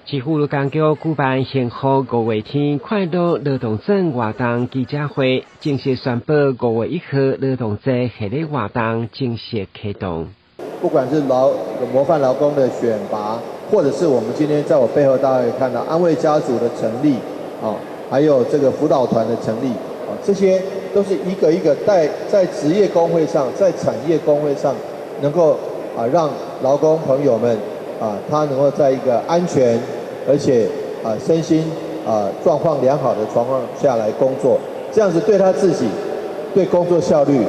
市府勞工局舉辦幸福五月天快樂勞動節活動記者會，正式宣布5月1號勞動節系列活動正式啟動。不管是勞模範勞工的選拔，或者是我們今天在我背後大家可以看到安衛家族的成立，啊，還有這個輔導團的成立，啊，這些都是一個一個在職業工會上，在產業工會上，能夠啊讓勞工朋友們啊，他能夠在一個安全而且啊身心啊狀況良好的狀況下來工作，這樣子對他自己、對工作效率，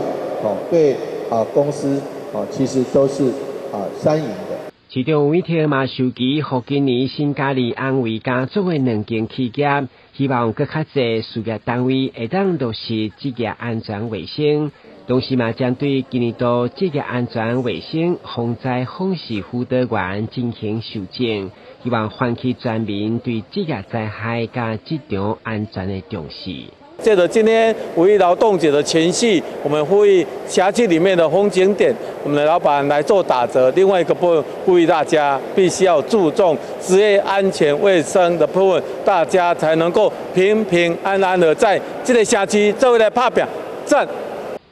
哦，對啊公司啊，其實都是啊三贏的。市長委託嘛授旗予今年新加入安衛家族的兩間企業，希望閣較濟事業單位會當落實職業安全衛生，同時嘛針對今年度職業安全衛生防災訪視輔導員進行修正，希望喚起全民對職業災害佮職場安全的重視。借着今天五一勞動節的前夕，我們呼籲轄區裡面的風景點，我們的老闆來做打折。另外一個部分，呼籲大家必須要注重職業安全衛生的部分，大家才能夠平平安安的在這個社區做伙來拍拚。讚！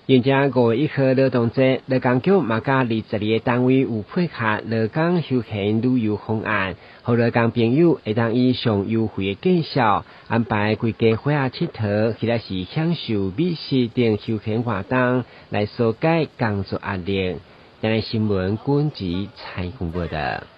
迎接5月1號勞動節，勞工局嘛佮22個單位有配合勞工休閒旅遊方案，予勞工朋友會當以上優惠的價數安排規家伙仔𨑨迌，或者是享受美食等休閒活動，來紓解工作壓力。亞視新聞，君子采訪報道。